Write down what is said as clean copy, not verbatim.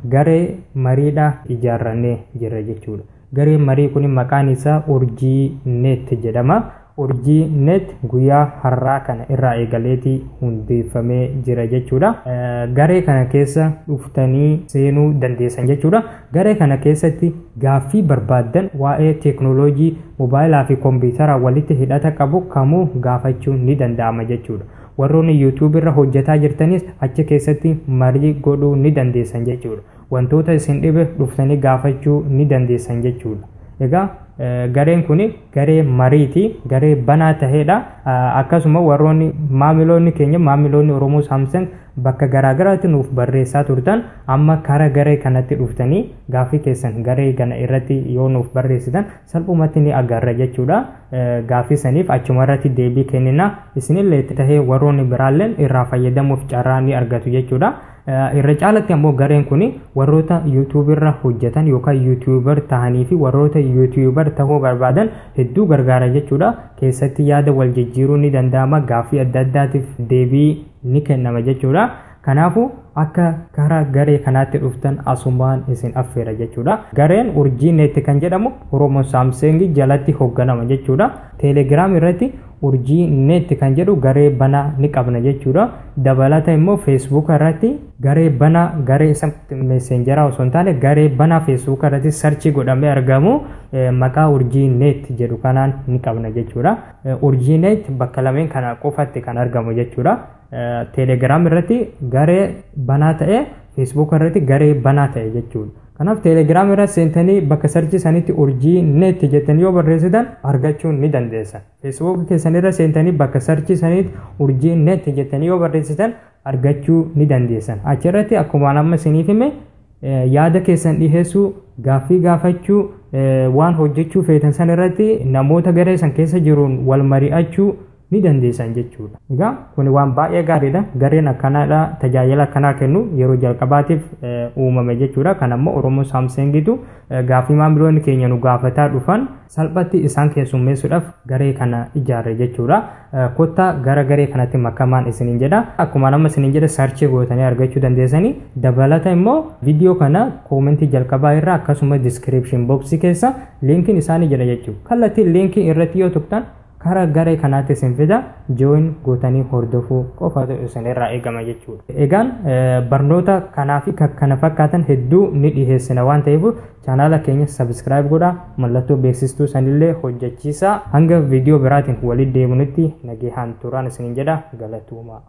Garee mariidha ijaarrannee jirra jechuudha. Gareen marii kun maqaan isaa Urjii Net jedhama. Urjii Net guyyaa har'aa kana irraa eegaleetii hundeeffamee jira jechuudha. Garee kana keessa dhuftanii seenuu dandeessan jechuudha. Garee kana keessatti gaaffii barbaaddan waa'ee teeknooloojii mobaayilaa fi kompiitaraa walitti hidhata qabu kamuu gaafachuun ni danda'ama jechuudha. Warroonni YouTube irra hojjetaa jirtanis achi keessatti marii godhuu ni dandeessan jechuudha. Wantoota isin dhibe dhuftanii gaafachuu ni dandeessan jechuudha. Egaa gareen kun garee mariiti, garee banaa ta'edha. Akkasuma warroonni maamiloonni keenya, maamiloonni Oromoo Samsung bakka garaagaraatti nuuf barreessaa turtan, amma karaa garee kanatti dhuftanii gaaffii keessan garee kana irratti yoo nuuf barreessitan salphumatti ni agarra jechuudha. Gaaffii saniif achuma irratti deebii kennina. Isinillee tahee warroonni biraalleen irraa fayyadamuuf carraa ni argatu jechuudha. Irra caalatti ammoo gareen kun warroota YouTube irra hojjetan yookaan YouTuber ta'anii fi warroota YouTuber ta'uu barbaadan hedduu gargaara jechuudha. Keessatti yaada wal jijjiiruu ni danda'ama, gaaffii adda addaatiif deebii ni kennama jechuudha. Kanaafuu akka karaa garee kanaatti dhuftan asumaan isin affeera jechuudha. Gareen Urjii Net kan jedhamu Oromoo Samsung jalatti hoogganama jechuudha. Telegram irratti Urjii Net kan jedhu garee banaa ni qabna jechuudha. Dabalata immoo Facebook irratti garee banaa, garee isa messengeraa osoo hin taane garee banaa Facebook irratti search godhamee argamu maqaa Urjii Net jedhu kanaan ni qabna jechuudha. Urjii Net bakka lameen kana qofatti kan argamu jechuudha. Telegram irratti garee banaa ta'e, Facebook irratti garee banaa ta'e jechuudha. Kanaaf Telegram irra seentanii bakka search sanitti Urjii Net jettanii yoo barreessitan argachuu ni dandeessan. Facebook keessan irra seentanii bakka search sanitti Urjii Net jettanii yoo barreessitan argachuu ni dandeessan. Achirratti akkuma amma isiniif hime yaada keessan dhiheessuu, gaaffii gaafachuu, waan hojjechuu feetan san irratti namoota garee san keessa jiruun wal mari'achuu ni dandeessan jechuudha. Egaa kun waan baay'ee gaariidha. Gareen akkanaadha tajaajila akkanaa kennu yeroo jalqabaatiif uumame jechuudha. Kan ammoo Oromoo Samsungitu gaaffii maamiloonni keenya nu gaafataa dhufan salphatti isaan keessummeessuudhaaf garee kana ijaarre jechuudha. Kottaa gara garee kanatti makamaan isiniin jedha. Akkuma nama isiniin jedha search gootanii argachuu dandeessanii. Dabalata immoo viidiyoo kana comment jalqabaa irra akkasuma description box keessa linkiin isaanii jira jechuudha. Kallattiin linkii irratti yoo tuqxan karaa garee kanaatti isin fida, join gootanii hordofuu qofatu isinirraa eegama jechuudha. Egaan barnoota kanaa fi kana fakkaatan hedduu ni dhiheessina waan ta'eef chaanaala keenya subscribe godhaa, mallattoo beeksistuu sanillee hojjechiisaa. Hanga viidiyoo biraatiin walitti deebinutti nagehaan turaan isiniin jedha, galatuuma.